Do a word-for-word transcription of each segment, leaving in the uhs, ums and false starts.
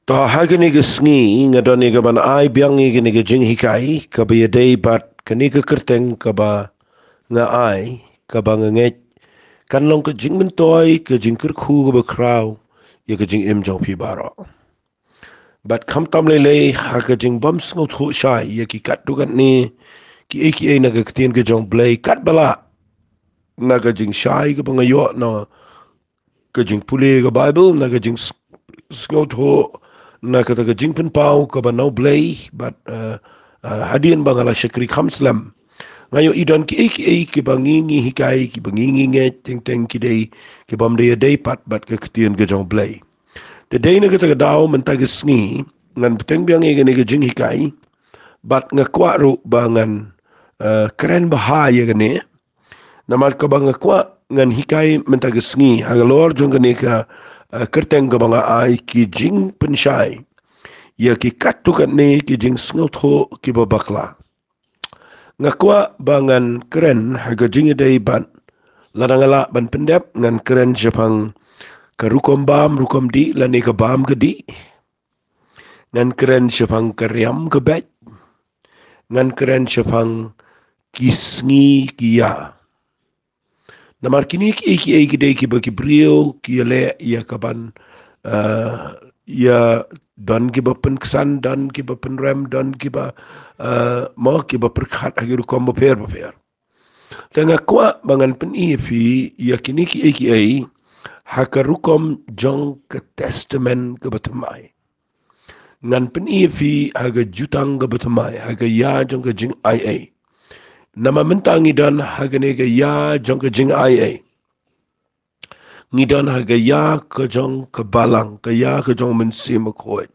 To ha kane ka sngi nga don ïa kaban ai biang ïa kane ka jinghikai kaba ïadei bad kane ka kyrteng kaba nga ai, kaba nga ngeit kan long ka jingmyntoi, ka jingkyrkhu kaba khraw ïa ka jingim jong phi baroh. Bad khamtam lei lei ha ka jingbym sngewthuh shai ïa ki katto katne kiei kiei na ka ktien ka jong U Blei, katba lah na ka jingshai kaba nga ïoh na ka jingpule ka Baibl, na ka jingsngewthuh, na kata ka jingpynpaw kaba na U Blei, bad, eh, eh, hadien ba nga la shakri kham slem, nga ïohi don kiei kiei kiba ngi ngi hikai, kiba ngi ngi ngeit, teng teng ki dei kibym dei ïadei pat bad ka ktien ka jong U Blei. Te dei na kata ka daw mynta ka sngi ngan bteng biang ïa kane ka jinghikai, bad nga kwah ruh ba ngan, eh, kren bha ïa kane. Namar kaba nga kwah ngan hikai mynta ka sngi halor jong kane ka, eh, kyrteng kaba nga ai, ki jingpynshai ïa ki katto katne ki jingsngewthuh kiba bakla. Nga kwah ba ngan kren ha ka jingïadei bad, lada nga lah ban pyndep, ngan kren shaphang ka rukom bam rukom dih lane ka bam ka dih. Ngan kren shaphang ka riam ka beit. Ngan kren shaphang ki sngi ki ïa. Namar kine kiei kiei ki dei kiba ki briew ki ïaleh ïa kaban, eh, ïa, don kiba pynksan, don kiba pynrem, don kiba, eh, mo kiba pyrkhat ha ki rukom bapher bapher. Te nga kwah ba ngan pyni ïa phi ïa kine kiei kiei ha ka rukom jong ka Testament kaba thymmai. Ngan pyni ïa phi ha ka Jutang kaba thymmai, ha ka ïa jong ka jingaiei. Namar mynta ngi don ha kane ka ïa jong ka jingaiei. Ngi don ha ka ïa ka jong ka Balang, ka ïa ka jong U Mynsiem Bakhuid.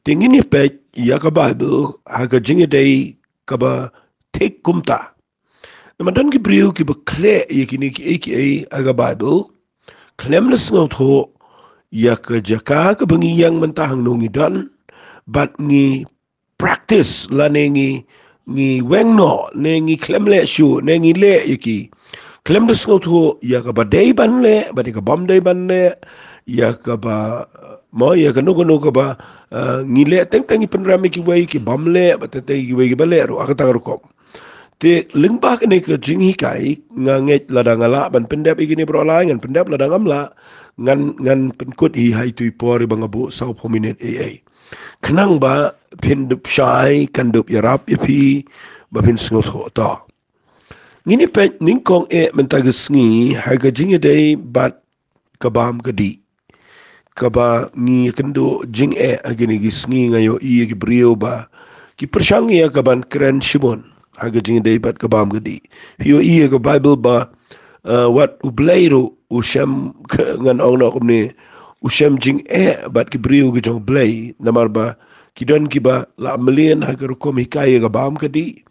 Te ngin ïa peit ïa ka Baibl ha ka jingïadei kaba thik kumta. Namar don ki briew kiba khleh ïa kine kiei kiei ha ka Baibl khlem da sngewthuh ïa ka jaka kaba ngi ïeng mynta, hangno ngi don, bad ngi practice lane ngi, ngi weng noh ne ngi khlem leh shuh ne ngi leh ïa ki khlem da sngewthuh ïa kaba dei ban leh bad ïa kabym dei ban leh, ïa kaba, mo, ïa kano kano kaba, eh, ngi leh, teng teng ngi pynrem ïa kiwei kibym leh bad teng teng ïa kiwei kiba leh ruh ha kata ka rukom. Te lyngba kane ka jinghikai nga ngeit lada nga lah ban pyndep ïa kine baroh lai ngan pyndep, lada ngam lah ngan, ngan pynkut hi ha itu i por iba nga buh sawphew minit eiei. Khnang ba phin dup shai, kan dup ïarap ïa phi ba phin sngewthuh. To ngin ïa peit nyngkong eh mynta ka sngi ha ka jingïadei bad ka bam ka dih. Kaba ngi kynduh jingeh ha kine ki sngi, nga ïohi ïa ki briew ba ki pyrshang ïa kaban kren shibun ha ka jingïadei bad ka bam ka dih. Phi ïohi ïa ka Baibl ba, eh, wat U Blei ruh u shem, ngan ong noh kumne, u shem jingeh bad ki briew ki jong U Blei, namar ba ki don kiba la mlien ha ka rukom hikai ïa ka bam ka dih.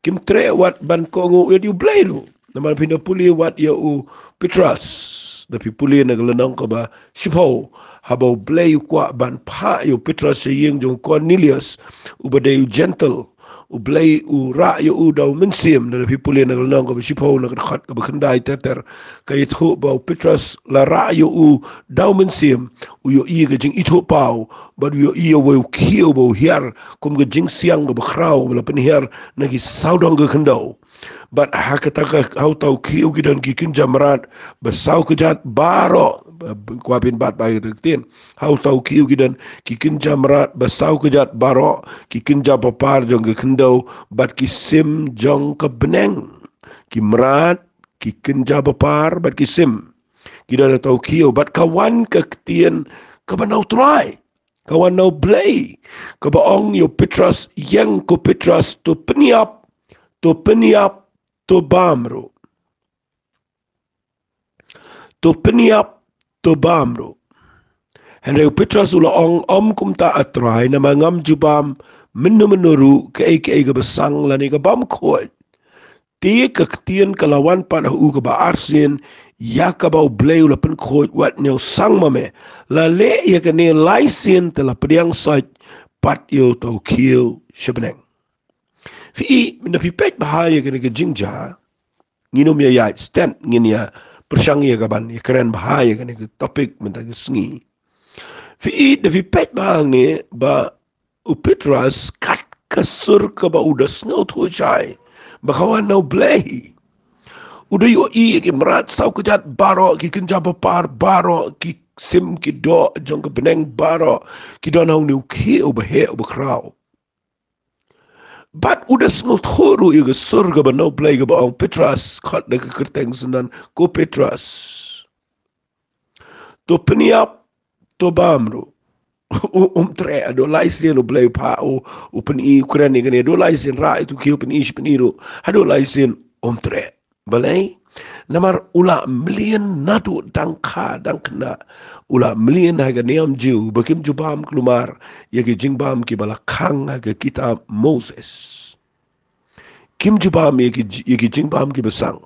Kim treh wat ban kohnguh ïa U Blei ruh. Namar phin da pule wat ïa u Petros, da phi pule na ka lynnong kaba shiphew, haba U Blei u kwah ban phah ïa u Petros sha ïing jong u Kornelius, uba dei u Jentil. U Blei u rah ïa u da U Mynsiem, da phi pule na ka lynnong kaba shiphew na ka dkhot kaba khyndai ter ter. Ka ïathuh ba u Petros la rah ïa u da U Mynsiem, u ïohi ka jingithuhpaw, bad u ïohi ïa uwei u khiew ba u hiar kum ka jingsiang kaba khraw ba la pynhiar na ki sawdong ka khyndew. Bad ha kata ka, ha uta u khiew ki don ki kynja mrad ba saw kjat baroh. Ba, ba, kwah phin bat ba ïa kata ka ktien. Ha uta u khiew ki don ki kynja mrad ba saw kjat baroh, ki kynja bapar jong ka khyndew bad ki sim jong ka bneng. Ki mrad, ki kynja bapar bad ki sim. Ki don ha uta u khiew, bad ka wan ka ktien kaba na U Trai, ka wan na U Blei, kaba ong ïa u Petros, ïeng ko Petros, to pynïap, to pynïap, to bam ruh. To pynïap, to bam ruh. Hynrei u Petros u la ong, ym kumta, A Trai, namar ngam ju bam mynno mynno ruh, kaei kaei kaba sang lane ka bym khuid. Te ka ktien ka la wan pat ha u kaba arsien, ïa kaba U Blei u la pynkhuid wat ñiew sang ma me. La leh ïa kane lai sien te la pdiang sait pat ïa uta u khiew sha bneng. Phi i, mynta phi peit bha ïa kane ka jingjia, ngin ym ïa ïaid stet, ngin ïa pyrshang ïa kaban ïa kren bha ïa kane ka topic mynta ka sngi. Phi i da phi peit ba hangne ba u Petros kat ka sur kaba u da sngewthuh shai ba ka wan na U Blei. U da ïohi ïa ki mrad saw kjat baroh, ki kynja bapar baroh, ki sim ki doh jong ka bneng baroh ki don ha une u khie uba heh uba khraw. Bad u da sngewthuh ruh ïa ka sur kaba na U Blei kaba ong, Petros, khot da ka kyrteng synran, ko Petros, to pynïap, to bam ruh. U, um treh, haduh lai sien U Blei u phah, u, u pyni, u kren ïa kane, haduh lai sien, rah ïa uto u khie u pyni shi pyni ruh, haduh lai sien um treh. Balei? Namar u la mlien naduh dang kha dang khynnah. U la mlien ha ka niam Jiw ba kim ju bam kulmar ïa ki jingbam kiba la khang ha ka kitab Moses. Kim ju bam ïa ki, ïa ki jingbam kiba sang.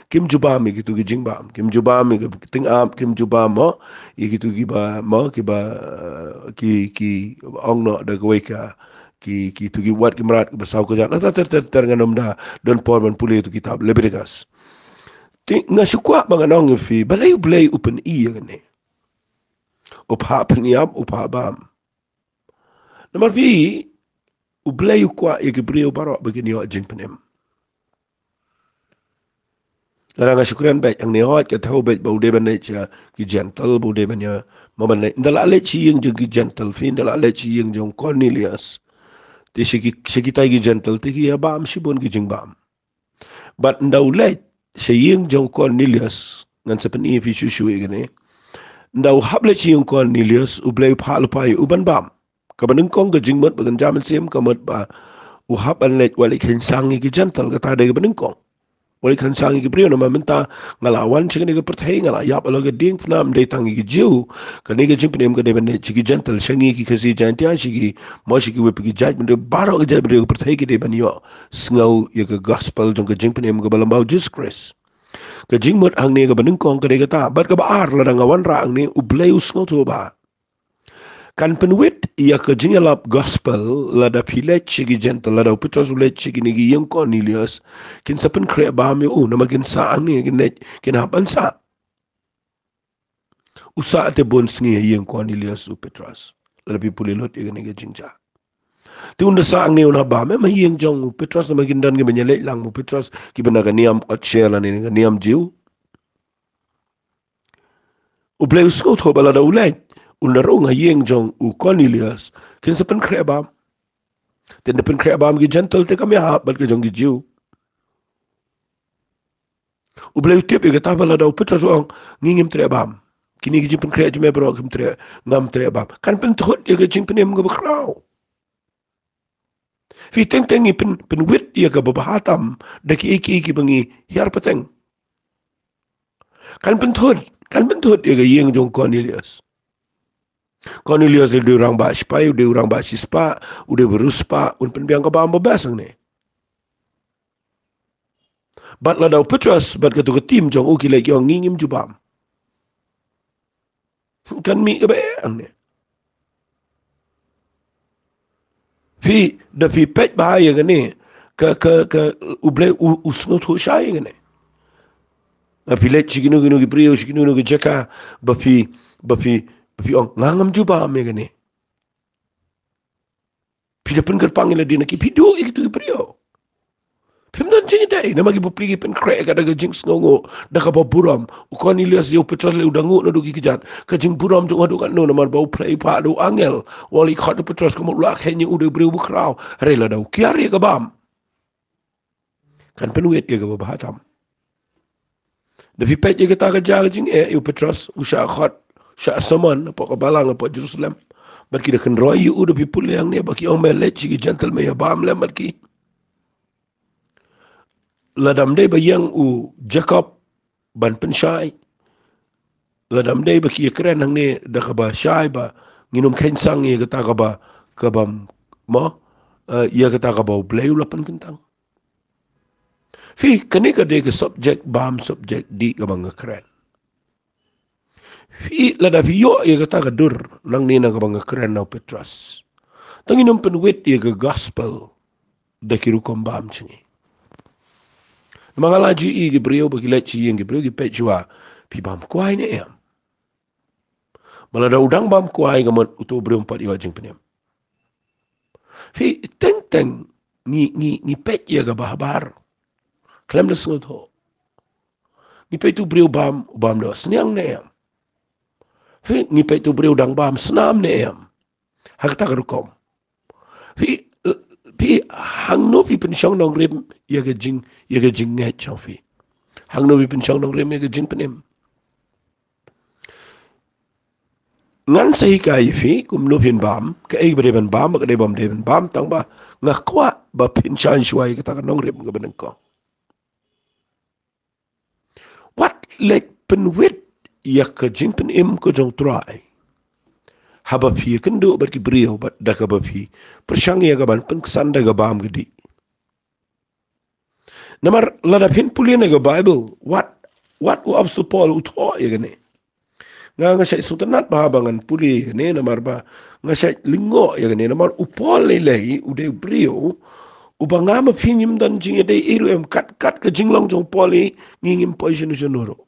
Kim ju bam ïa kito ki jingbam. Kim ju bam ïa ki tyngab, kim ju bam mo ïa kito kiba, mo kiba, eh, ki, ki ong noh da kawei ka, ki, kito ki wat ki mrad kiba saw kjat. Ter, ter, ter, ter, ngan ym da don por ban pule ïa uto u kitab Leviticus. Te nga shu kwah ba ngan ong ïa phi, balei U Blei u pyni ïa kane? U phah pynïap, u phah bam. Namar phi, U Blei u kwah ïa ki briew baroh ba kin ïoh jingpynim. Lada nga shu kren beit hangne, hooid, ka thew beit ba u dei ban leit sha ki Jentil, ba u dei ban ïa, mo ban leit. Ynda la leit sha ïing jong ki Jentil, phi, ynda la leit sha ïing jong Cornelius, te sha ki, sha kitai ki Jentil te ki ïa bam shibun ki jingbam. Bad ynda u leit sha ïing jong Cornelius, ngan sa pyni ïa phi shuh shuh ïa kane. Ynda u hap leit sha ïing Cornelius, U Blei u phah lypa ïa u ban bam. Kaba nyngkong, ka jingmut ba kynja mynsiem ka mut ba u hap ban leit, wat leit kheiñ sang ïa ki Jentil, kata dei kaba nyngkong. Wat leit kheiñ sang ïa ki briew, namar mynta nga la wan sha kane ka pyrthei, nga la ïap halor ka diengphna, ym dei tang ïa ki Jiw. Kane ka jingpynim ka dei ban leit sha ki Jentil, sha ngi ki Khasi Jaiñtia, sha ki, mo sha kiwei pat ki jaitbynriew, baroh ki jaitbynriew ka pyrthei ki dei ban ïohsngew ïa ka gospel jong ka jingpynim kaba lyngba U Jisu Khrist. Ka jingmut hangne kaba nyngkong ka dei kata. Bad kaba ar, lada nga wanrah hangne, U Blei u sngewthuh ba kan pynwit ïa ka jingïalap gospel lada phi leit sha ki Jentil, lada u Petros u leit sha kine ki ïing Cornelius, kin sa pynkhreh bam ïa u, namar kin sah hangne, kin leit, kin hap ban sah. U sah te bun sngi ha ïing Cornelius u Petros. Lada phi pule lut ïa kane ka jingjia. Te un da sah hangne, un hap bam, em, ha ïing jong u Petros, namar kin don kiba ïaleit lang ma u Petros, kiba na ka niam Kotshe lane ka niam Jiw. U Blei u sngewthuh ba lada u leit, un da rung ha ïing jong u Cornelius, kin sa pynkhreh bam. Te ynda pynkhreh bam ki Jentil te kam ïahap bad ka jong ki Jiw. U Blei u tip ïa kata ba lada u Petros u ong, ngi ngim treh bam. Kine ki jingpynkhreh jong me baroh kim treh, ngam treh bam. Kan pynthut ïa ka jingpynim kaba khraw. Phi, teng teng ngi pyn, pynwit ïa kaba bha tam da kiei kiei kiba ngi hiar pateng. Kan pynthut, kan pynthut ïa ka ïing jong Cornelius. Cornelius u dei u rangbah sipai, u dei u rangbah shispah, u dei u riewspah, un pynbiang ka bam ba bha hangne. Bad lada u Petros bad kato ka team jong u ki leit ki ong, ngi ngim ju bam. Kan mih kaba eh hangne. Phi, da phi peit bha ïa kane, ka, ka, ka, U Blei u, u sngewthuh shai ïa kane. Ba phi leit sha kino kino ki briew, sha kino kino ki jaka, ba phi, ba phi, ba phi ong, nga ngam ju bam ïa kane. Phi da pynkyrpang ïa lade na ki, phi duh ïa kito ki briew. Phim don jingïadei, namar ki bapli ki pynkhreh ka da ka jingsngewnguh, da kaba burom. U Cornelius ïa u Petros lei u da nguh naduh ki kjat. Ka jingburom jong u haduh katno, namar ba U Blei u phah da u angel. Wat leit khot u Petros, ka mut u la kheiñ ïa u, u dei u briew bakhraw. Hynrei lada u kiar ïa ka bam, kan pynwit ïa kaba bha tam. Da phi peit ïa kata ka jia ka jingeh, ïa u Petros u shah khot, u shah summon hapoh ka balang hapoh Jerusalem. Bad ki da kynroi ïa u, da phi pule hangne, ba ki ong, me leit sha ki Jentil, me ïa bam lem bad ki. Lada ym dei ba ïeng u Jakob ban pynshai, lada ym dei ba ki ïa kren hangne da kaba shai ba ngin ym kheiñ sang ïa kata kaba, kaba, mo, eh, ïa kata kaba U Blei u la pynkyntang. Phi, kane ka dei ka subject bam, subject dih kaba nga kren. Phi, lada phi ïoh ïa kata ka dur nangne na kaba nga kren na u Petros, to ngin ym pynwit ïa ka gospel da ki rukom bam jong ngi. Namar nga la ju ïohi ki briew ba ki leit sha ïing ki briew, ki peit shuwa, phi bam kwai ne em? Ba lada u dang bam kwai ka mut uto u briew um pat ïoh jingpynim. Phi, teng teng ngi, ngi, ngi peit ïa kaba habar. Khlem da sngewthuh. Ngi peit u briew bam, u bam da sniang ne em. Phi, ngi peit u briew dang bam snam ne em. Ha kata ka rukom. Phi, phi, hangno phi pynshong nongrim ïa ka jing, ïa ka jingngeit jong phi? Hangno phi pynshong nongrim ïa ka jingpynim? Ngan sa hikai ïa phi kumno phin bam, kaei ba dei ban bam, ka dei bam dei ban bam, tang ba nga kwah ba phin shah shuwa ïa kata ka nongrim kaba nyngkong. Wat leit pynwit ïa ka jingpynim ka jong U Trai haba phi ïakynduh bad ki briew, bad da kaba phi pyrshang ïa ka ban pynksan da ka bam ka dih. Namar lada phin pule na ka Baibl, wat, wat u Apostol Paul u thoh ïa kane. Nga, nga shait sngewtynnat bha ba ngan pule ïa kane, namar ba nga shait lyngngoh ïa kane, namar u Paul lei lei u dei u briew uba nga ma phi ngim don jingïadei ei ruh em, kat kat ka jinglong jong u Paul hi ngi ngim poi shano shano ruh.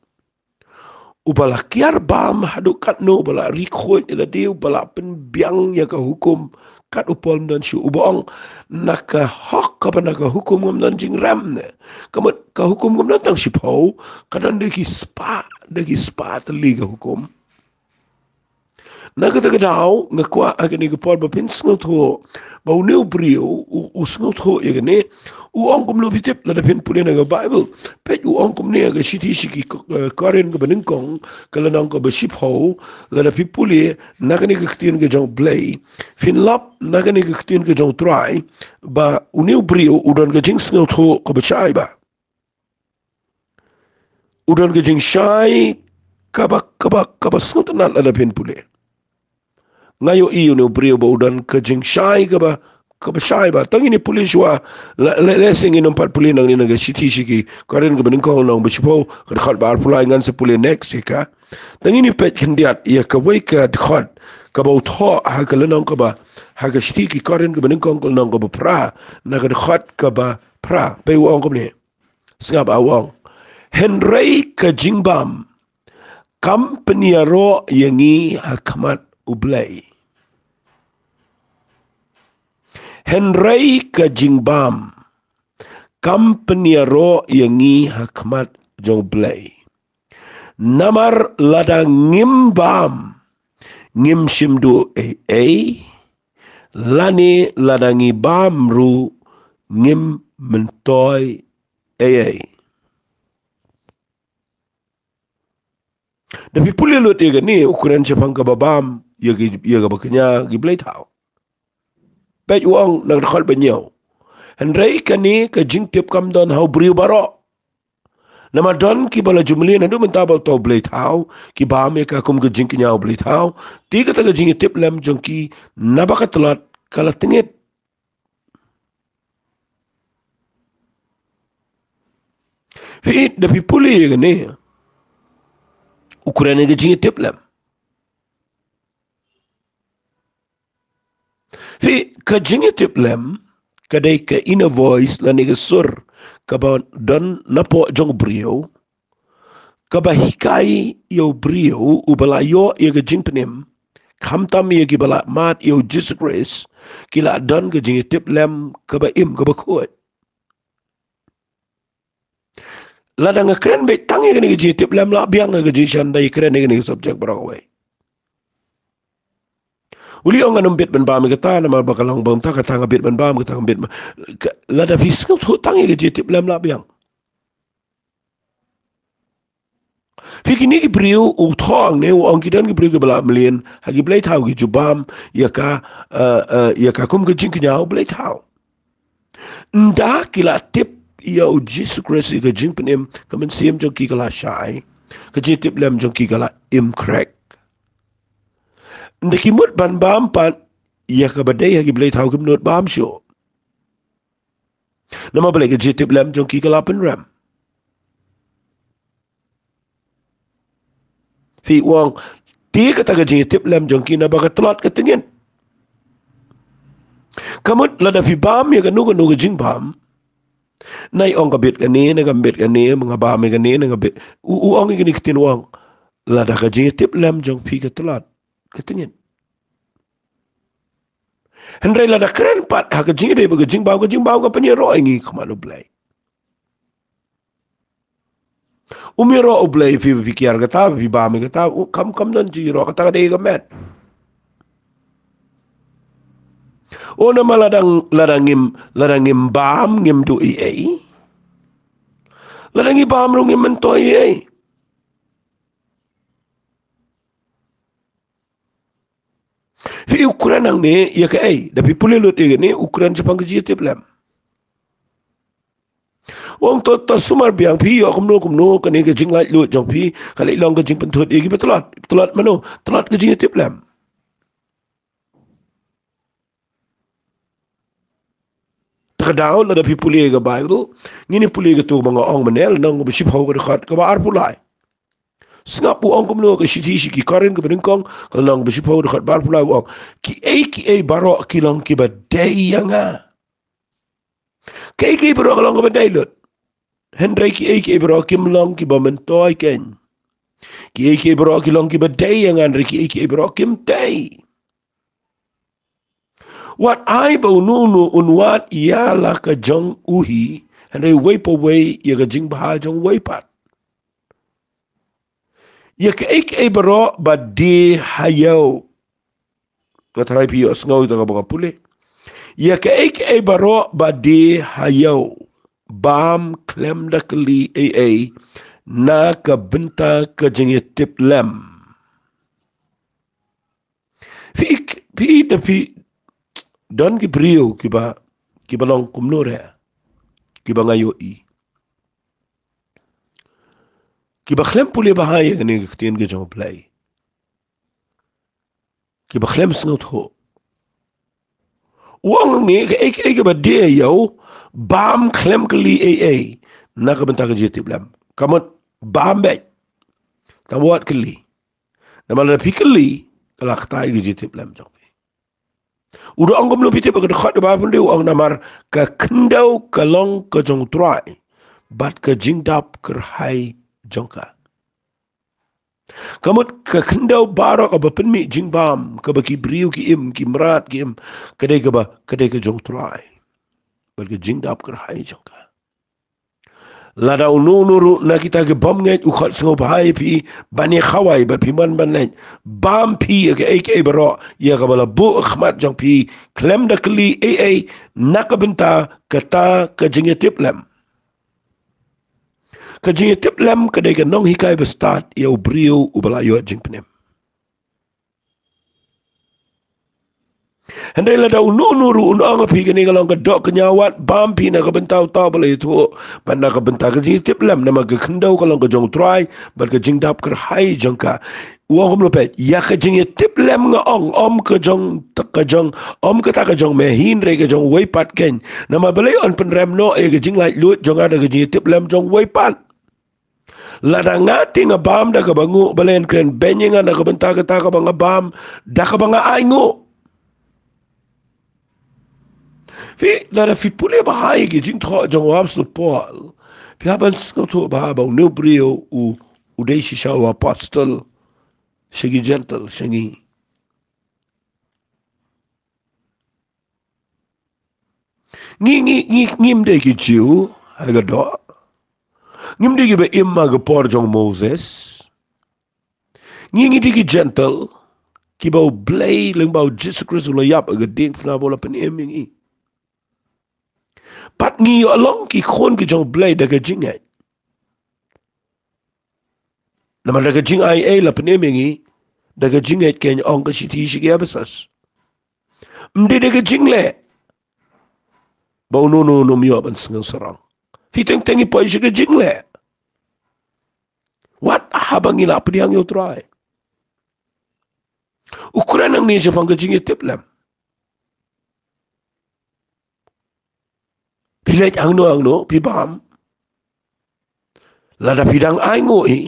Uba la kiar bam haduh katno, uba la ri khuid ïa lade, uba la pynbiang ïa ka hukum, kat u Paul um don shuh. Uba ong, na ka hok kaba na ka hukum ngam don jingrem ne. Ka mut ka hukum kam don tang shiphew, ka don da ki spah, da ki spah tylli ka hukum. Na kata ka daw nga kwah ha kane ka por ba phin sngewthuh ba une u briew u, u sngewthuh ïa kane. U ong kumno phi tip, lada phin pule na ka Baibl, peit u ong kumne ha ka shithi sha ki Ko-, eh, Korinth kaba nyngkong, ka lynnong kaba shiphew, lada phi pule na kane ka ktien ka jong U Blei, phin lap na kane ka ktien ka jong U Trai, ba une u briew u don ka jingsngewthuh kaba shai bha. U don ka jingshai kaba, kaba, kaba sngewtynnat lada phin pule. Nga ïohi une u briew ba u don ka jingshai kaba, kaba shai bha. Tang ngin ïa pule shuwa, la, la, lehse ngin ym pat pule nangne na ka shithi sha ki Korinth kaba nyngkong lynnong ba shiphew, ka dkhot ba arphew lai, ngan sa pule next ïa ka. Tang ngin ïa peit khyndiat ïa kawei ka dkhot kaba u thoh ha ka lynnong kaba, ha ka shithi ki Korinth kaba nyngkong ka lynnong kaba phra, na ka dkhot kaba phra. Peit u ong kumne. Sngap, u ong. Hynrei ka jingbam kam pynïaroh ïa ngi ha khmat U Blei. Hynrei ka jingbam kam pynïaroh ïa ngi ha khmat jong U Blei. Namar lada ngim bam, ngim shim duh ei ei, lane lada ngi bam ruh, ngim myntoi ei ei. Da phi pule lut ïa kane, u kren shaphang kaba bam ïa ki, ïa kaba kñia ki blei thaw. Peit u ong na ka dkhot ba hynñiew. Hynrei kane ka jingtip kam don ha u briew baroh. Namar don kiba la ju mlien haduh mynta ba uta u blei thaw, ki bam ïa ka kum ka jingkñia u blei thaw. Te kata ka jingïatiplem jong ki naba ka tlot ka la tngit. Phi, da phi pule ïa kane, u kren ïa ka jingïatiplem. Phi, ka jingïatiplem ka dei ka inner voice lane ka sur kaba don napoh jong u briew, kaba hikai ïa u briew uba la ïoh ïa ka jingpynim, khamtam ïa kiba la mad ïa u Jisu Khrist, ki la don ka jingïatiplem kaba im, kaba khuid. Lada nga kren beit tang ïa kane ka jingïatiplem, la biang ka jingshisha ynda ngi kren ïa kane ka subject baroh kawei. U li ong ngan ym bit ban bam ïa kata namar ba ka long bam, kata kata nga bit ban bam, kata nga bit ban, ka, lada phi sngewthuh tang ïa ka jingïatiplem, la biang. Phi, kine ki briew u thoh hangne u ong ki don ki briew kiba la mlien ha ki blei thaw, ki ju bam ïa ka, eh, eh, ïa ka kum ka jingkñia u blei thaw. Ynda ki la tip ïa u Jisu Khrist ïa ka jingpynim, ka mynsiem jong ki ka la shai, ka jingïatiplem jong ki ka la im khrek. Ynda ki mut ban bam pat ïa kaba dei ha ki blei thaw, kim nud bam shuh. Namar balei? Ka jingïatiplem jong ki ka la pynrem. Phi, u ong, te kata ka jingïatiplem jong ki naba ka tlot ka tngit. Ka mut lada phi bam ïa kano kano ka jingbam, nai ong ka bit kane, na ka bit kane, nga bam ïa kane, na ka bit. U, u ong ïa kane ka ktien, u ong, lada ka jingïatiplem jong phi ka tlot, Ka tyngit. Hynrei lada kren pat ha ka jingïadei bad ka jingbam, ka jingbam ka pynïaroh ïa ngi khmat U Blei. Um ïaroh U Blei phi, phi kiar kata, phi bam kata, u, kam, kam don jingïaroh, kata ka dei ka met. O, namar lada, lada ngim, lada ngim bam, ngim duh ei ei. Lada ngi bam ruh ngim myntoi ei ei. Phi, u kren hangne ïa kaei? Da phi pule lut ïa kane, u kren shaphang ka jingïatiplem. U ong to, to sumar biang, phi ïoh kumno kumno, kane ka jinglaitluid jong phi ka leit long ka jingpynthut ïa kiba tlot. Tlot mano? Tlot ka jingïatiplem. Te ka daw lada phi pule ka Baibl, ngin ïa pule kato ba nga ong mynne, lynnong kaba shiphew ka dkhot kaba arphew lai. Sngap u ong kumno ha ka shithi sha ki Korinth kaba nyngkong, ka lynnong kaba shiphew ka dkhot ba arphew lai, u ong: Kiei kiei baroh ki long kiba dei ïa nga. Kiei kiei baroh ki long kiba dei lut. Hynrei kiei kiei baroh kim long kiba myntoi keiñ. Kiei kiei baroh ki long kiba dei ïa nga, hynrei kiei kiei baroh kim dei. Wat ai ba uno uno un wad ïa la ka jong u hi, hynrei uwei pa uwei ïa ka jingbha jong uwei pat. Ïa kaei kaei baroh ba die ha ïew. Nga tharai phi ïohsngew ïa kaba nga pule. Ïa kaei kaei baroh ba die ha ïew, bam khlem da kylli ei ei na ka bynta ka jingïatiplem. Phi, phi, da phi don ki briew kiba, kiba long kumno re, kiba nga ïohi, kiba khlem pule bha ïa kane ka ktien ka jong U Blei, kiba khlem sngewthuh. U ong hangne, kaei kaei kaba die ha ïew, bam khlem kylli ei ei na ka bynta ka jingïatiplem. Ka mut bam beit, tang wat kylli. Namar lada phi kylli, ka la ktai ka jingïatiplem jong phi. U da ong kumno phi tip ha ka dkhot ba arphew hynriew, u ong namar ka khyndew ka long ka jong U Trai, bad ka jingdap kyrhai jong ka. Ka mut ka khyndew baroh kaba pynmih jingbam, kaba ki briew ki im, ki mrad ki im, ka dei kaba, ka dei ka jong U Trai, bad ka jingdap kyrhai jong ka. Lada uno uno ruh na kita ki bymngeit u khot sngewbha ïa phi ban ïa khawai bad phi mon ban leit, bam phi ïa kaei kaei baroh ïa kaba la buh ha khmat jong phi, khlem da kylli ei ei na ka bynta kata ka jingïatiplem. Ka jingïatiplem ka dei ka nonghikai ba stad ïa u briew uba la ïoh jingpynim. Hynrei lada uno uno ruh un ong ha phi kane ka long ka doh ka ñiaw, wat bam phi na ka bynta uta uba la ïathuh, bad na ka bynta ka jingïatiplem, namar ka khyndew ka long ka jong U Trai, bad ka jingdap kyrhai jong ka. U ong kumno peit, ïa ka jingïatiplem nga ong, ym ka jong, ka jong, ym kata ka jong me hi, hynrei ka jong uwei pat keiñ. Namar balei yn pynrem noh ïa ka jinglaitluid jong nga da ka jingïatiplem jong uwei pat? Lada nga te nga bam da kaba nguh, balei yn kren beiñ ïa nga na ka bynta kata kaba nga bam da kaba nga ainguh? Phi, lada phi pule bha ïa ki jingthoh jong u Apostol Paul, phi hap ban sngewthuh bha ba une u briew u, u dei shisha u apostol sha ki Jentil, sha ngi. Ngi, ngi, ngi, ngim dei ki Jiw ha ka doh. Ngim dei kiba im ha ka por jong u Moses. Ngi, ngi dei ki Jentil, kiba U Blei lyngba u Jisu Khrist u la ïap ha ka diengphna bad u la pynim ïa ngi. Bad ngi ïoh long ki khun ki jong U Blei da ka jingngeit. Namar da ka jingaiei la pynim ïa ngi, da ka jingngeit, keiñ ong ka shithi sha ki Ephesus. Ym dei da ka jingleh ba uno uno un ym ïoh ban sngewsarong. Phi, teng teng ngi poi sha ka jingleh. Wat haba ngi la pdiang ïa U Trai. U kren hangne shaphang ka jingïatiplem. Phi leit hangno hangno, phi bam. Lada phi dang ainguh hi,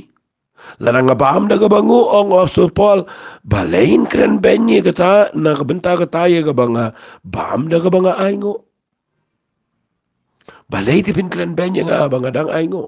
lada nga bam da kaba nguh, ong u Apostol Paul, balei yn kren beiñ ïa kata na ka bynta kata ïa kaba nga bam da kaba nga ainguh? Balei te phin kren beiñ ïa nga ba nga dang ainguh?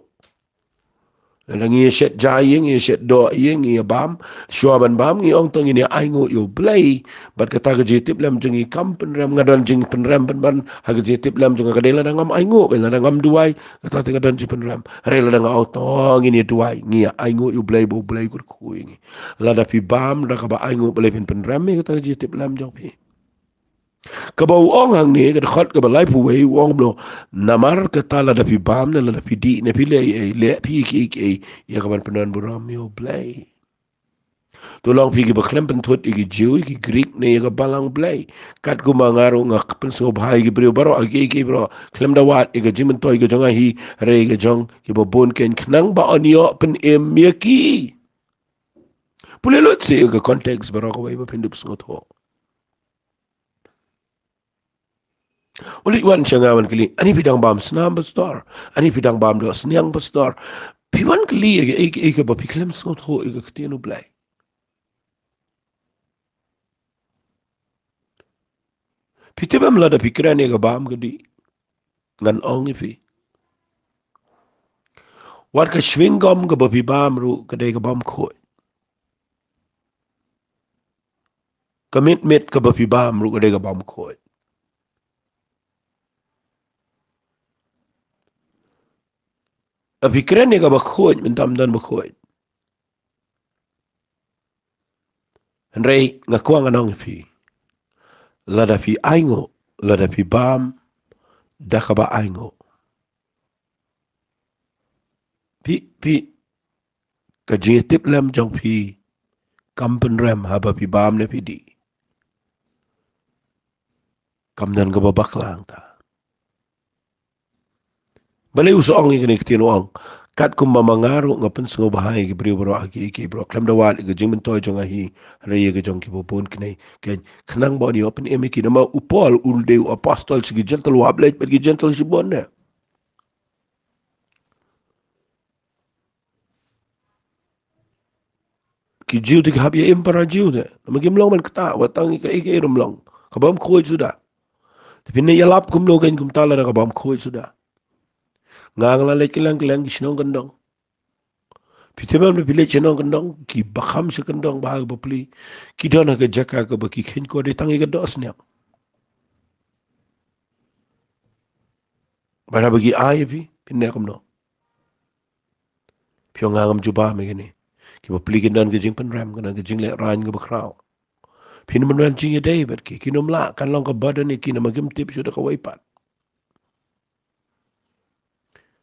Lada ngi shet jai ïa, ngi shet doh ïa, ngi bam, shuwa ban bam, ngi ong to ngin ïa ainguh ïa U Blei. Bad kata ka jingtiplem jong ngi kam pynrem, nga don jingpynrem pynban, ha ka jingtiplem jong nga ka dei lada ngam ainguh, lada ngam duwai, kata te ka don jingpynrem. Hynrei lada nga ong to ngin ïa duwai, ngi ïa ainguh ïa U Blei ba U Blei u kyrkhu ïa ngi. Lada phi bam da kaba ainguh U Blei phin pynrem ïa kata ka jingtiplem jong phi. Kaba u ong hangne, ka dkhot kaba laiphew wei, u ong kumno, namar kata lada phi bam, ne lada phi dih, ne phi leh ei, leh phi kiei kiei, ïa kaban pyndonburom ïa U Blei. To long phi kiba khlem pynthut ïa ki Jiw, ïa ki Grik, ne ïa ka Balang Blei. Katkum ma nga ruh nga pynsngewbha ïa ki briew baroh, ïa kiei kiei baroh, khlem da wad ïa ka jingmyntoi ka jong nga hi, hynrei ka jong kiba bun keiñ, khnang ba yn ïoh pynim ïa ki. Pule lut sha ka context baroh kawei ba phin dup sngewthuh. U leit wan sha nga wan kylli, ani phi dang bam snam pastor? Ani phi dang bam doh sniang pastor? Phi wan kylli ïa ka, ïa ka, ïa kaba phi khlem sngewthuh ïa ka ktien U Blei. Phi tip em lada phi kren ïa ka bam ka dih? Ngan ong ïa phi. Wat ka chewing gum kaba phi bam ruh ka dei ka bam khuid. Ka mitmit kaba phi bam ruh ka dei ka bam khuid. Lada phi kren ïa kaba khuid, mynta ym don ba khuid. Hynrei nga kwah ngan ong ïa phi. Lada phi ainguh, lada phi bam da kaba ainguh, phi, phi, ka jingïatiplem jong phi kam pynrem haba phi bam ne phi dih. Kam don kaba bakla hangta. Balei u sa ong ïa kane ka ktien, u ong, katkum ba ma nga ruh nga pynsngewbha ïa ki briew baroh, ha kiei kiei baroh, khlem da wad ïa ka jingmyntoi jong nga hi, hynrei ïa ka jong kiba bun keiñ, keiñ, khnang ba yn ïoh pynim ïa ki. Namar u Paul u dei u apostol sha ki Jentil, u hap leit bad ki Jentil shibun ne. Ki Jiw te ki hap ïa im para Jiw te. Namar kim long ban ktah, wat tang ïa kaei kaei ruh ym long. Ka bam khuid suda. Te phin ïalap kumno keiñ kumta lada ka bam khuid suda. Nga nga la leit kylleng kylleng ki shnong kyndong. Phi tip em lada phi leit shnong kyndong, kiba kham sha kyndong bad ha ka bapli, ki don ha ka jaka kaba ki kheiñ ko dei tang ïa ka doh sniang. Bad haba ki ai ïa phi, phin leh kumno? Phi ong nga ngam ju bam ïa kine. Ki bapli kin don ka jingpynrem, kin don ka jinglehrain kaba khraw. Phin ym don jingïadei bad ki, kin ym lah, kan long ka burden ïa ki namar kim tip shuh da kawei pat.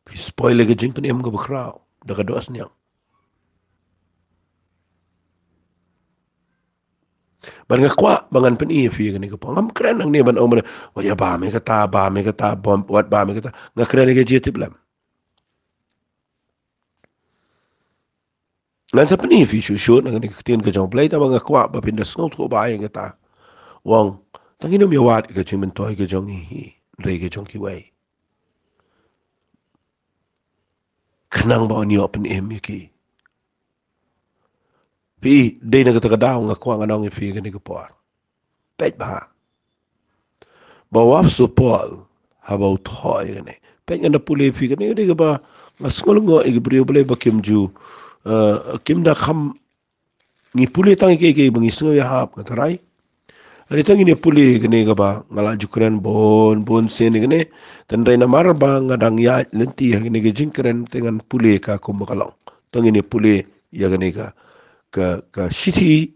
Phi spoil ïa ka jingpynim kaba khraw da ka doh sniang. Bad nga kwah ba ngan pyni ïa phi ïa kane ka por. Ngam kren hangne ban ong ban, wat ïa bam ïa kata, bam ïa kata, bam, wat bam ïa kata. Nga kren ïa ka jingïatiplem. Ngan sa pyni ïa phi shuh shuh na kane ka ktien ka jong U Blei, tangba nga kwah ba phin da sngewthuh ba ïa kata. U ong, tang ngin ym ïa wad ïa ka jingmyntoi ka jong ngi hi, hynrei ka jong kiwei. Khnang ba yn ïoh pynim ïa ki. Phi, dei na kata ka daw nga kwah ngan ong ïa phi kane ka por. Peit bha. Ba u apostol Paul haba u thoh ïa kane. Peit ngan da pule ïa phi kane, dei kaba nga sngew lyngngoh ïa ki briew balei ba kim ju, eh, kim da kham, ngi pule tang ïa kiei kiei ba ngi sngew ïa hap, nga tharai. Hynrei tang ngin ïa pule ïa kane kaba nga la ju kren bun bun sien ïa kane. Tang hynrei namar ba nga dang ïaid lynti ha kane ka jingkren, te ngan pule ka kumba ka long. Tang ngin ïa pule ïa kane ka, ka, ka shithi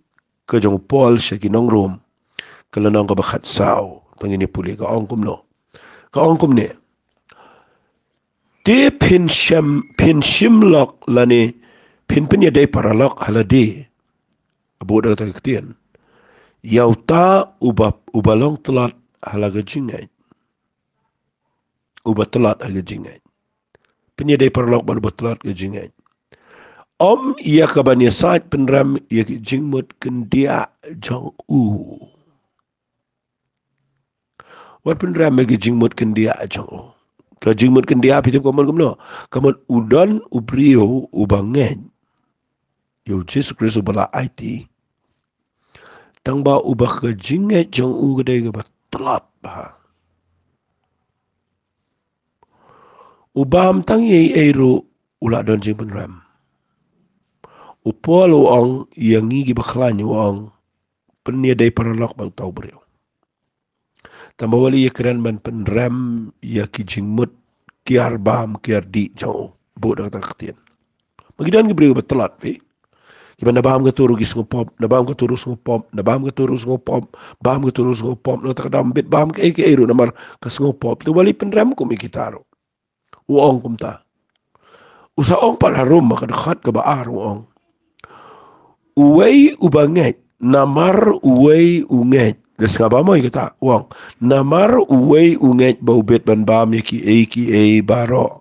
ka jong u Paul sha ki nong Rom, ka lynnong kaba khatsaw. Tang ngin ïa pule, ka ong kumno. Ka ong kumne. Te phin shim, phin shim lok lane phin pynïadei paralok ha lade. Bud da kata ka ktien. Ïa uta uba, uba long tlot ha la ka jingngeit. Uba tlot ha ka jingngeit. Pynïadei paralok bad uba tlot ha ka jingngeit. Ym ïa kaban ïasaid pynrem ïa ka jingmut khyndiat jong u. Wat pynrem ïa ka jingmut khyndiat jong u. Ka jingmut khyndiat phi tip ka mut kumno? Ka mut u don u briew uba ngeit ïa u Jisu Khrist uba la aiti. Tangba uba ka jingngeit jong u ka dei kaba tlot bha. U bam tang ei ei ruh u la don jingpynrem. U Paul u ong ïa ngi kiba khlaiñ, u ong, pynïadei paralok bad uta u briew. Tang ba wat ïakren ban pynrem ïa ki jingmut kiar bam kiar dih jong u, buh da kata ka ktien. Ma ki don ki briew ba tlot, phi. Kiba na bam kato ruh ki sngewpop, na bam kato ruh sngewpop, na bam kato ruh sngewpop, bam kato ruh sngewpop, na kata ka daw ym bit bam kaei kaei ruh namar ka sngewpop. Te wat leit pynrem kum ïa kita ruh. U ong kumta. U sa ong pat harum ha ka dkhot kaba ar, u ong, uwei uba ngeit, namar uwei u ngeit. Da sngap bha mo ïa kata, u ong, namar uwei u ngeit ba u bit ban bam ïa kiei kiei baroh.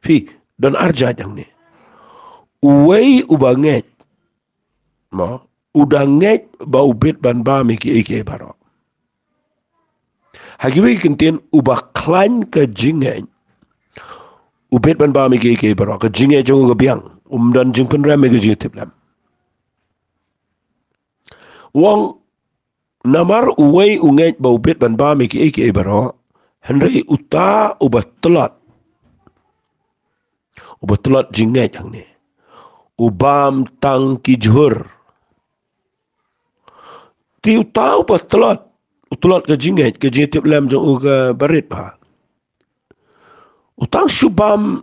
Phi, don ar jait hangne. Uwei uba ngeit, mo, u da ngeit ba u bit ban bam ïa kiei kiei baroh. Ha kiwei ki kyntien, uba khlaiñ ka jingngeit, u bit ban bam ïa kiei kiei baroh. Ka jingngeit jong u ka biang, um don jingpynrem ïa ka jingtiplem. U ong, namar uwei u ngeit ba u bit ban bam ïa kiei kiei baroh, hynrei uta uba tlot, uba tlot jingngeit hangne, u bam tang ki jhur. Te uta uba tlot, u tlot ka jingngeit, ka jingtiplem jong u kaba rit bha, u tang shu bam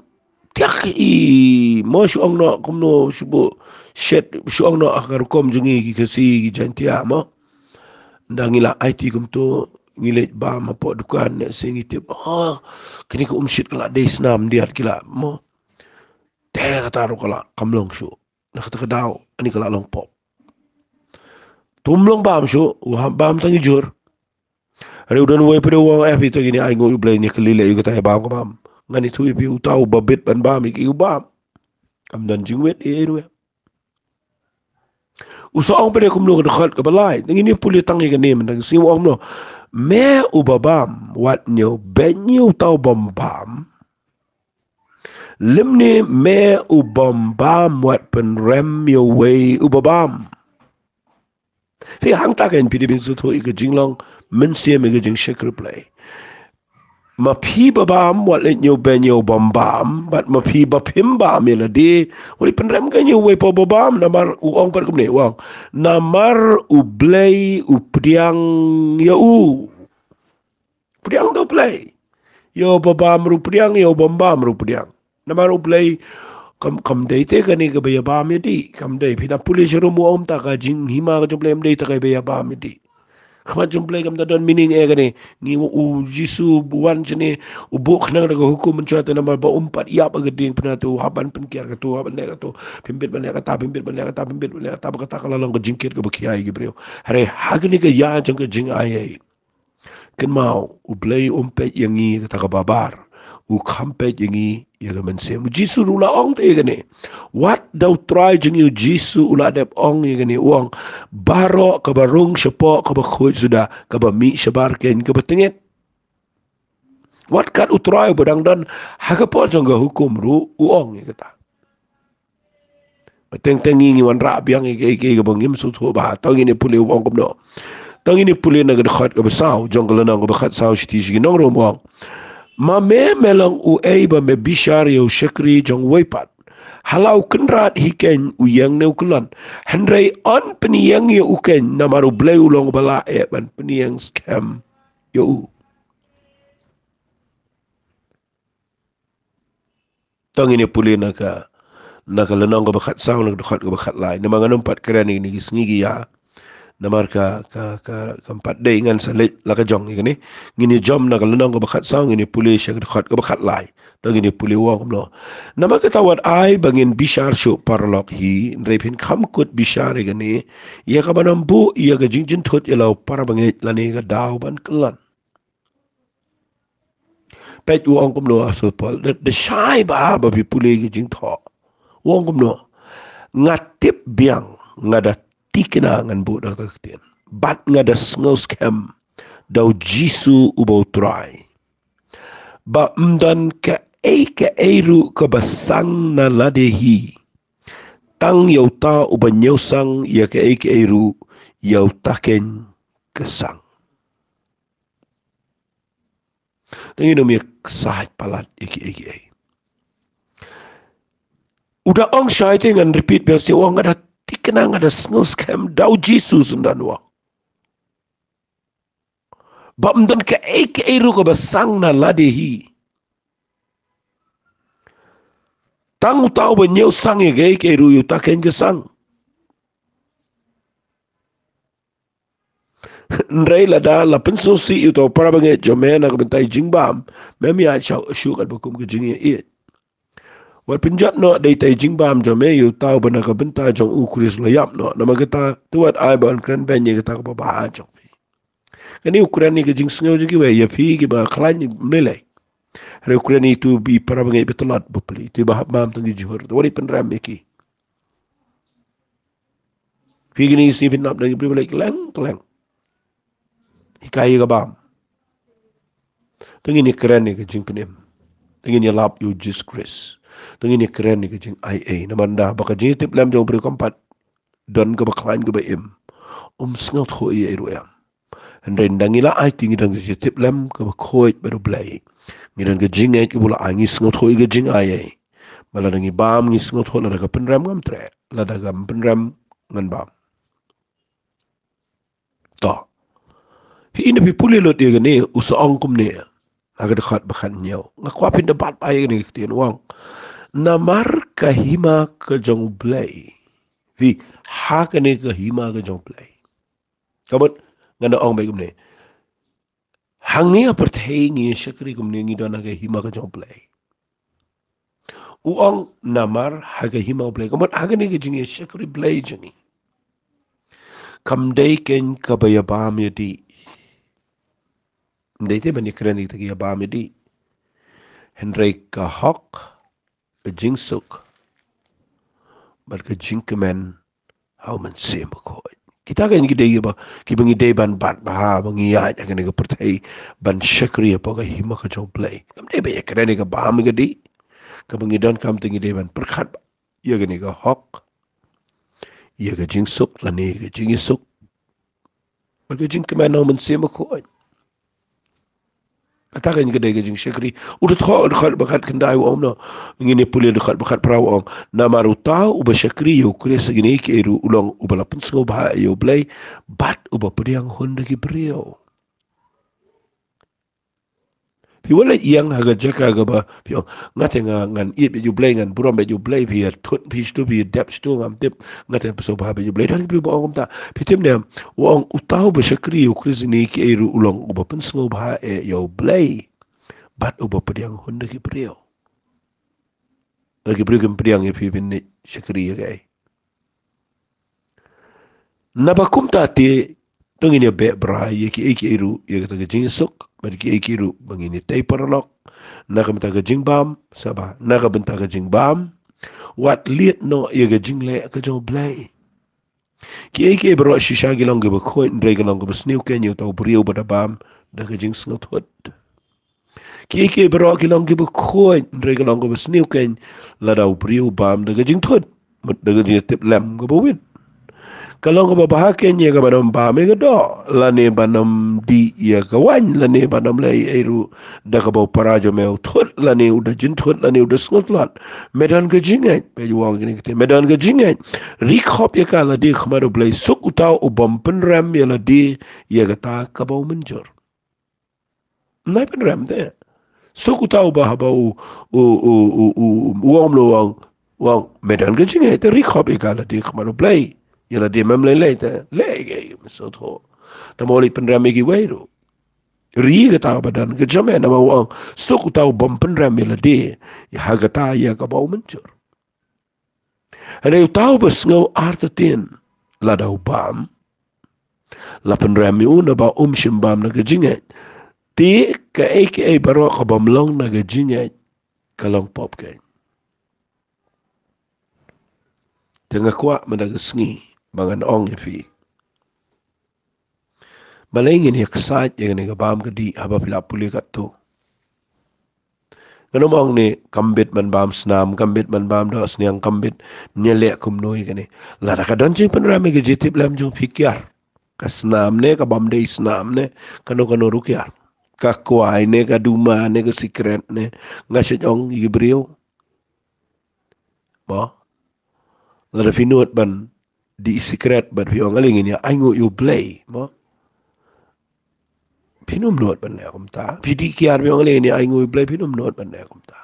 thiah i, mo, shu ong noh kumno, shu buh shet, shu ong noh ha ka rukom jong ngi ki Khasi ki Jaiñtia, mo. Ynda ngi la aiti kumto, ngi leit bam hapoh dukan ne se ngi tip, oh, kine ki um shit ka la dei snam diat ki la, mo. Te kata ruh ka la kam long shuh. Na kata ka daw, ani ka la long pop. Te um long bam shuh, u hap bam tang i jhur. Hynrei u don uwei pat u ong, eh, phi, to ngin ïa ainguh ïa u Blei, ngi kylli leh ïa kata ïa bam ka bam. Ngan ïathuh ïa phi, uta uba bit ban bam ïa kiei u bam. Kam don jingwit ei ei ruh. U sa ong pat kumno ha ka dkhot kaba lai. Te ngin ïa pule tang ïa kane mynta ka sngi, u ong kumno. Me uba bam, wat ñiew beiñ ïa uta u bym bam. Lymne me u bym bam wat pynrem ïa uwei uba bam. Phi, hangta kein phi dei ban sngewthuh ïa ka jinglong mynsiem, ïa ka jingshakri Blei. Ma phi ba bam wat leit ñiew beiñ ïa u bym bam, bad ma phi ba phim bam ïa lade, wat leit pynrem kein ïa uwei pat uba bam, namar u ong pat kumne, u ong, namar U Blei u pdiang ïa u. Pdiang da U Blei. Ïa uba bam ruh pdiang, ïa u bym bam ruh pdiang. Namar U Blei kam, kam dei te kane kaba ïa bam ïa dih, kam dei. Phi da pule sharum, u ong kumta, ka jinghima ka jong U Blei kam dei te kaba ïa bam ïa dih. Khmat jong U Blei kam da don meaning eh kane. Ngi, u Jisu u wan shane, u buh khnang da ka hukum mynshuwa te namar ba um pat ïap ha ka diengphna, te u hap ban pynkiar kato, hap ban leh kato. Phim bit ban leh kata, phim bit ban leh kata, phim bit ban leh kata, ba kata ka la long ka jingkit kaba khia ïa ki briew. Hynrei ha kane ka ïa jong ka jingai ei, kynmaw, U Blei um peit ïa ngi ïa kata kaba bar. U kham peit ïa ngi ïa ka mynsiem. U Jisu ruh u la ong te ïa kane. Wat da U Trai jong ngi U Jisu u la dep ong ïa kane, u ong, baroh kaba rung shapoh kaba khuid suda, kaba mih shabar kein kaba tyngeh. Wat kat U Trai uba dang don ha ka por jong ka hukum ruh u ong ïa kata. Teng teng ngi ngi wanrah biang ïa kaei kaei kaba ngim sngewthuh bha. To ngin ïa pule u ong kumno. To ngin ïa pule na ka dkhot kaba saw jong ka lynnong kaba khatsaw, shithi sha ki nong Rom, u ong, ma me, me long uei ba me bishar ïa u shakri jong uwei pat? Hala u kynrad hi kein u ïeng ne u kyllon? Hynrei yn pynïeng ïa u kein, namar U Blei u long uba la eh ban pynïeng skhem ïa u. To ngin ïa pule na ka, na ka lynnong kaba khatsaw, na ka dkhot kaba khatlai. Namar ngan ym pat kren ïa kine ki sngi ki ïa. Namar ka, ka, ka, kam pat dei, ngan sa leit la ka jong ïa kane. Ngin ïa jom na ka lynnong kaba khatsaw, ngin ïa pule sha ka dkhot kaba khatlai. To ngin ïa pule u ong kumno. Namar kata wat ai ba ngin bishar shuh paralok hi, hynrei phin kham kut bishar ïa kane, ïa kaban ym buh ïa ka jingjynthut ïa la u para bangeit lane ka daw ban kyllon. Peit u ong kumno u Apostol Paul, da, da shai bha ba phi pule ki jingthoh. U ong kumno, nga tip biang, nga da tikna, ngan buh da kata ka ktien, bad nga da sngewskhem da U Jisu uba U Trai, ba ym don kaei kaei ruh kaba sang na lade hi, tang ïa uta uba ñiewsang ïa kaei kaei ruh, ïa uta kein ka sang. Te ngin ym ïa ksaid palat ïa kiei kiei. U da ong shai te, ngan repeat biang sien, u ong nga da thikna, nga da sngewskhem da u Jisu, un da ong. Ba ym don kaei kaei ruh kaba sang na lade hi. Tang uta uba ñiew sang ïa kaei kaei ruh, ïa uta keiñ ka sang. Hynrei lada la pynsngewsih ïa uta u parabangeit jong me na ka bynta i jingbam, mem ïaid shuh, shuh katba kum ka jingïaieit. Wat pynjot noh da ita i jingbam jong me ïa uta uba na ka bynta jong u Khrist la ïap noh. Namar kata, to wat ai ba un kren beiñ ïa kata kaba bha jong phi. Kane u kren ïa ka jingsngew jong kiwei, ïa phi kiba khlaiñ ym lei lei. Hynrei u kren ïa itu i parabangeit ba tlot bapli, itu iba hap bam tang ki jhur, to wat pynrem ïa ki. Phi kine ki sngi phin nap na ki briew ba leh kylleng kylleng. Hikai ïa ka bam. To ngin ïa kren ïa ka jingpynim. To ngin ïa lap ïa u Jisu Khrist. To ngin ïa kren ïa ka jingaiei. Namar ynda ba ka jingïatiplem jong u briew kam pat don kaba khlaiñ kaba im, um sngewthuh ei ei ruh em. Hynrei ynda ngi la aiti, ngi don ka jingïatiplem kaba khuid bad U Blei. Ngi don ka jingngeit kaba u la ai, ngi sngewthuh ïa ka jingaiei. Ba lada ngi bam, ngi sngewthuh, lada ka pynrem ngam treh, lada kam pynrem ngan bam. To. Phi, ynda phi pule lut ïa kane, u sa ong kumne ha ka dkhot ba khathynñiew. Nga kwah phin da bat bha ïa kane ka ktien, u ong: Namar ka hima ka jong U Blei. Phi, ha kane ka hima ka jong U Blei. Ka mut, ngan da ong beit kumne. Hangne ha pyrthei ngi ïa shakri kumne, ngi don ha ka hima ka jong U Blei. U ong namar ha ka hima U Blei. Ka mut ha kane ka jingïashakri Blei jong ngi, kam dei keiñ kaba ïabam ïadih. Ym dei te ban ïakren ïa kita ki ïabam ïadih. Hynrei ka hok, ka jingsuk bad ka jingkmen ha U Mynsiem Bakhuid. Kita keiñ ki dei kiba, kiba ngi dei ban bat bha, ba ngi ïaid ha kane ka pyrthei ban shakri hapoh ka hima ka jong U Blei. Kam dei ban ïakren ïa ka bam ïa ka dih. Kaba ngi donkam te ngi dei ban pyrkhat ïa kane ka hok, ïa ka jingsuk lane ïa ka jingïasuk bad ka jingkmen ha U Mynsiem Bakhuid. Kata keiñ ka dei ka jingshakri. U da thoh dkhot ba khatkhyndai, u ong noh. Ngin ïa pule dkhot ba khatphra, u ong: Namar uta uba shakri ïa U Khrist ha kine kiei ruh u long uba la pynsngewbha ïa U Blei bad uba pdiang hun da ki briew. Phi wat leit ïeng ha ka jaka kaba phi ong, nga te nga, ngan ïeit beit ïa U Blei, ngan burom beit ïa U Blei, phi ïa thut phi shatu, phi ïa dep shatu, ngam tip, nga te pynsngewbha beit ïa U Blei. Don ki briew ba ong kumta. Phi tip ne em, u ong uta uba shakri ïa U Khrist ha kine kiei ruh u long uba pynsngewbha eh ïa U Blei bad uba pdiang hun da ki briew. Da ki briew kim pdiang ïa phi ban leit shakri ïa kaei. Naba kumta te, to ngin ïa beh brai ïa kiei kiei ruh, ïa kata ka jingïasuk bad kiei kiei ruh ba ngin ïa tei paralok. Na ka bynta ka jingbam, sngewbha, na ka bynta ka jingbam, wat lied noh ïa ka jingleh ka jong U Blei. Kiei kiei baroh shisha ki long kiba khuid, hynrei ka long kaba sniew keiñ ïa uta u briew ba da bam da ka jingsngewthut. Kiei kiei baroh ki long kiba khuid, hynrei ka long kaba sniew keiñ lada u briew u bam da ka jingthut, mut da ka jingïatiplem kaba wit. Ka long kaba bha keiñ ïa ka ban ym bam ïa ka doh, lane ban ym dih ïa ka waiñ, lane ban ym leh ei ei ruh da kaba u para jong me u thut, lane u da jynthut, lane u da sngewtlot. Me don ka jingngeit, peit, u ong kine ki ktien, me don ka jingngeit, ri khop ïa ka lade ha khmat U Blei. Suk uta u bym pynrem ïa lade ïa kata kaba u mynjur. Ym nai pynrem te. Suk uta uba haba u, u, u, u, u, u ong, u ong, u ong, me don ka jingngeit te, ri khop ïa ka lade ha khmat U Blei. Ïa lade mem lei lei te, lei, lei, me sngewthuh. Te mo leit pynrem ïa kiwei ruh. Ri kata kaba don ka jong me, namar u ong, suk uta u bym pynrem ïa lade ïa ha kata ïa kaba u mynjur. Hynrei uta uba sngew artatien lada u bam, la pynrem ïa u naba um shym bam na ka jingngeit. Te kaei kaei baroh ka bym long na ka jingngeit ka long pop keiñ. Te nga kwah mynta ka sngi ba ngan ong ïa phi, balei ngin ïa ksaid ïa kane ka bam ka dih haba phi la pule katto. Ngan ym ong ne kam bit ban bam snam, kam bit ban bam doh sniang, kam bit, ngin ïa leh kumno ïa kane. Lada ka don jingpynrem ïa ka jingïatiplem jong phi, kiar. Ka snam ne ka bym dei snam ne, kano kano ruh kiar. Ka kwai ne ka duma ne ka sikret ne, nga shu ong ïa ki briew. Lada phi nud ban dih sikret bad phi ong ale ngin ïa ainguh ïa U Blei, mo. Phin ym nud ban leh kumta. Phi dih kiar phi ong ale ngin ïa ainguh ïa U Blei, phin ym nud ban leh kumta.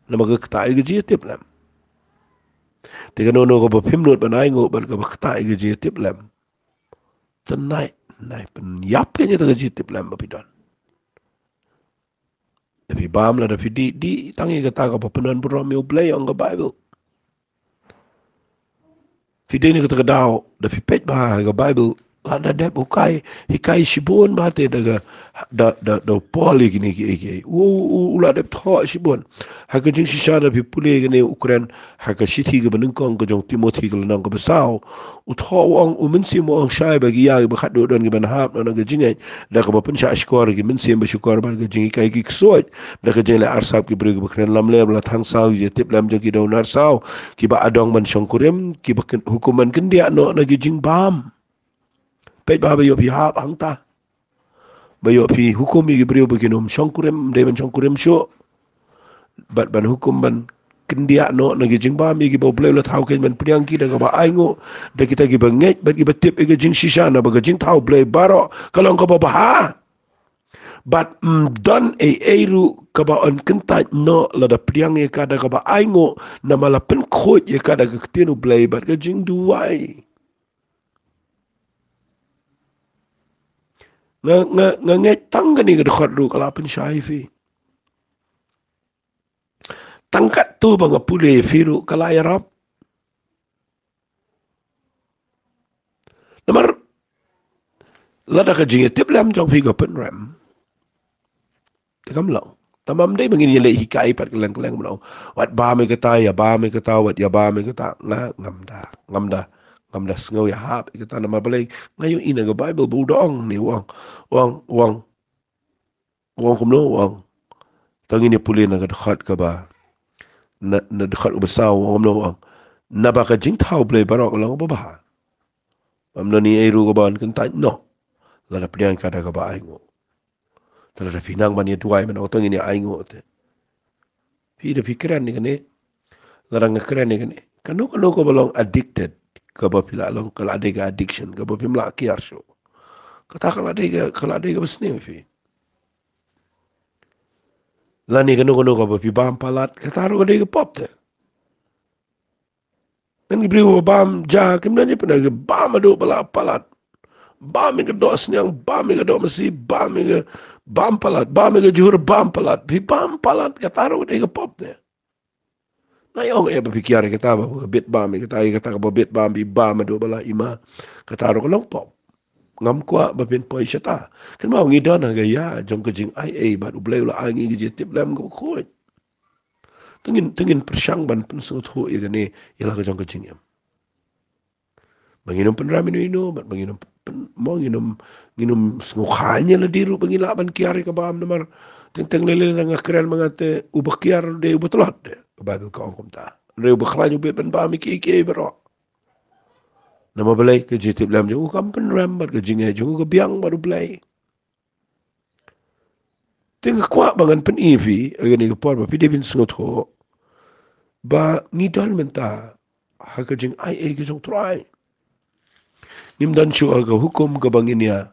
Namar ka ktah ïa ka jingïatiplem. Te kano kano kaba phim nud ban ainguh bad kaba ktah ïa ka jingïatiplem, te nai, nai pynïap ïa kata ka jingïatiplem ba phi don. Da phi bam lada phi dih, dih tang ïa kata kaba pyndon burom ïa U Blei, ong ka Baibl. Phi dei na kata ka daw, da phi peit bha ha ka Baibl, lada dep u kai, hikai shibun bha te da ka, da, da, da u Paul ïa kine kiei kiei. U, u, u la dep thoh shibun. Ha ka jingshisha da phi pule kane u kren, ha ka shithi kaba nyngkong ka jong u Timothi ka lynnong kaba saw. U thoh u ong, u mynsiem u ong shai ba ki ïa kiba khatduh don kiban hap noh na ka jingngeit da kaba pynshah shkor ki mynsiem ba shukor bad ka jinghikai ki ksuid da ka jingleh arsap ki briew kiba kren lamler ba la thang saw ïa ki jingïatiplem jong ki dewnar saw, kiba adong ban shongkurim, kiba kyn-, hukum ban kyndiah noh na ki jingbam. Peit bha ba ïoh phi hap hangta. Ba ïoh phi hukum ïa ki briew ba kin ym shongkurim, ym dei ban shongkurim shuh. Bad ban hukum ban kyndiah noh na ki jingbam ïa kiba U Blei u la thaw keiñ ban pdiang ki da kaba ainguh, da kita kiba ngeit bad kiba tip ïa ka jingshisha, naba ka jingthaw Blei baroh ka long kaba bha. Bad ym don ei ei ruh kaba yn kyntait noh lada pdiang ïa ka da kaba ainguh, namar la pynkhuid ïa ka da ka ktien U Blei bad ka jingduwai. Nga, nga, nga ngeit tang kane ka dkhot ruh ka la pynshai ïa phi. Tang katto ba nga pule ïa phi ruh ka la ïarap. Namar lada ka jingïatiplem jong phi ka pynrem, te kam long. Tang ba ym dei ba ngin ïaleh hikai pat kylleng kylleng ba ong, wat bam ïa kata, ïa bam ïa kata, wat ïa bam ïa kata. Nga, ngam da, ngam da, ngam da sngew ïahap ïa kata namar balei, nga ïohi na ka Baibl ba u da ong ne u ong, u ong, u ong, u ong kumno u ong. To ngin ïa pule na ka dkhot kaba, na, na dkhot kaba saw, u ong kumno u ong. Naba ka jingthaw Blei baroh ka long kaba bha. Ym don ei ei ruh kaba yn kyntait noh lada pdiang ka da kaba ainguh. Te lada phi nang ban ïa duwai ban ong to ngin ïa ainguh te. Phi da phi kren ïa kane. Lada nga kren ïa kane. Kano kano kaba long addicted, kaba phi la long, ka la dei ka addiction, kaba phim lah kiar shuh. Kata ka la dei ka, ka la dei kaba sniew ïa phi. Lane kano kano kaba phi bam palat, kata ruh ka dei ka pop te. Ngan ki briew ba bam ja, kim don jingpyndonkam, bam haduh ba la palat. Bam ïa ka doh sniang, bam ïa ka doh masi, bam ïa ka, bam palat, bam ïa ka jhur, bam palat. Phi bam palat, kata ruh ka dei ka pop te. Nga ong eh ba phi kiar ïa kata ba, ba bit bam ïa kata, ïa kata kaba bit bam, phi bam haduh ba la ima. Kata ruh ka long pop. Ngam kwah ba phin poi shata. Kynmaw ngi don ha ka ïa jong ka jingaiei bad U Blei u la ai ngi ka jingïatiplem kaba khuid. Te ngin, te ngin pyrshang ban pynsngewthuh ïa kane ïa la ka jong ka jingim. Ba ngin ym pynrem ïano ïano, bad ba ngin ym pyn-, mo ngin ym, ngin ym sngewkha ïa lade ruh ba ngi lah ban kiar ïa ka bam namar teng teng lei lei lada nga kren ma nga te uba kiar dei uba tlot de. Ka Baibl ka ong kumta. Hynrei uba khlaiñ u bit ban bam ïa kiei kiei baroh. Namar balei? Ka jingïatiplem jong u kam pynrem bad ka jingngeit jong u ka biang bad U Blei. Te nga kwah ba ngan pyni ïa phi ha kane ka por ba phi dei ban sngewthuh ba ngi don mynta ha ka jingaiei ka jong U Trai. Ngim don shuh ha ka hukum kaba ngin ïa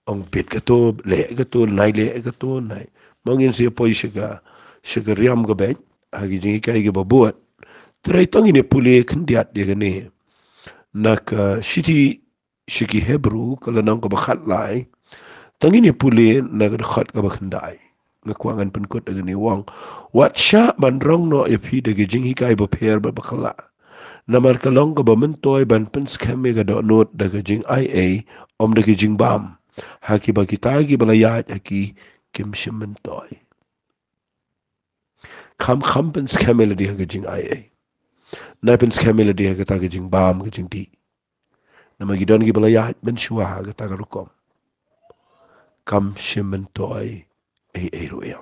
ong bit kato, leh kato, nai leh kato, nai. Mo ngin sa ïa poi sha ka, sha ka riam ka beit ha ki jinghikai kiba bud. Te hynrei to ngin ïa pule khyndiat ïa kane na ka shithi sha ki Hebru ka lynnong kaba khatlai. To ngin ïa pule na ka dkhot kaba khyndai. Nga kwah ngan pynkut ha kane, u ong, wat shah ban rong noh ïa phi da ka jinghikai bapher bad bakylla. Namar ka long kaba myntoi ban pynskhem ïa ka dohnud da ka jingaiei, ym da ka jingbam. Ha kiba kita kiba la ïaid ha ki kim shym myntoi. Kham, kham pynskhem ïa lade ha ka jingaiei. Nai pynskhem ïa lade ha kata ka jingbam ka jingdih. Namar ki don kiba la ïaid mynshuwa ha kata ka rukom. Kam shym myntoi ei ei ruh ïa.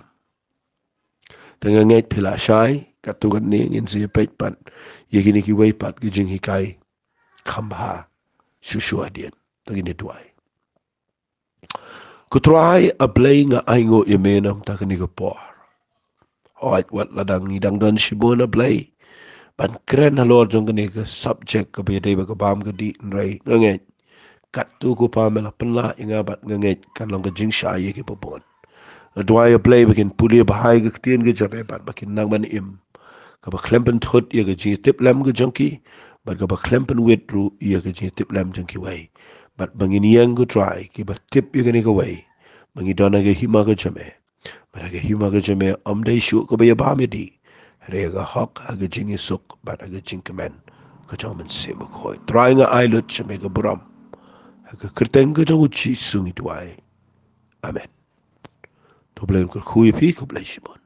Te nga ngeit phi la shai, katto katne ngin sa ïa peit pat ïa kine kiwei pat ki jinghikai kham bha shuh shuh hadien. To ngin ïa duwai. Ko Trai, A Blei, nga ainguh ïa me na mynta kane ka por. Hooid, wat la dang ngi dang don shibun, A Blei, ban kren halor jong kane ka subject kaba ïadei bad ka bam ka dih, hynrei nga ngeit katto ko Pa me la pynlah ïa nga bad nga ngeit kan long ka jingshai ïa kiba bun. Nga duwai, A Blei, ba kin pule bha ïa ka ktien ka jong me bad ba kin nang ban im, kaba khlem pynthut ïa ka jingïatiplem ka jong ki bad kaba khlem pynwit ruh ïa ka jingïatiplem jong kiwei, bad ba ngin ïeng, ko Trai, kiba tip ïa kane kawei, ba ngi don ha ka hima ka jong me, bad ha ka hima ka jong me ym dei shuh kaba ïa bam ïa dih, hynrei ha ka hok, ha ka jingïasuk bad ha ka jingkmen ka jong U Mynsiem Bakhuid. Trai, nga ai lut sha me ka burom, ha ka kyrteng ka jong U Jisu ngi duwai. Amen. To U Blei un kyrkhu ïa phi, khublei shibun.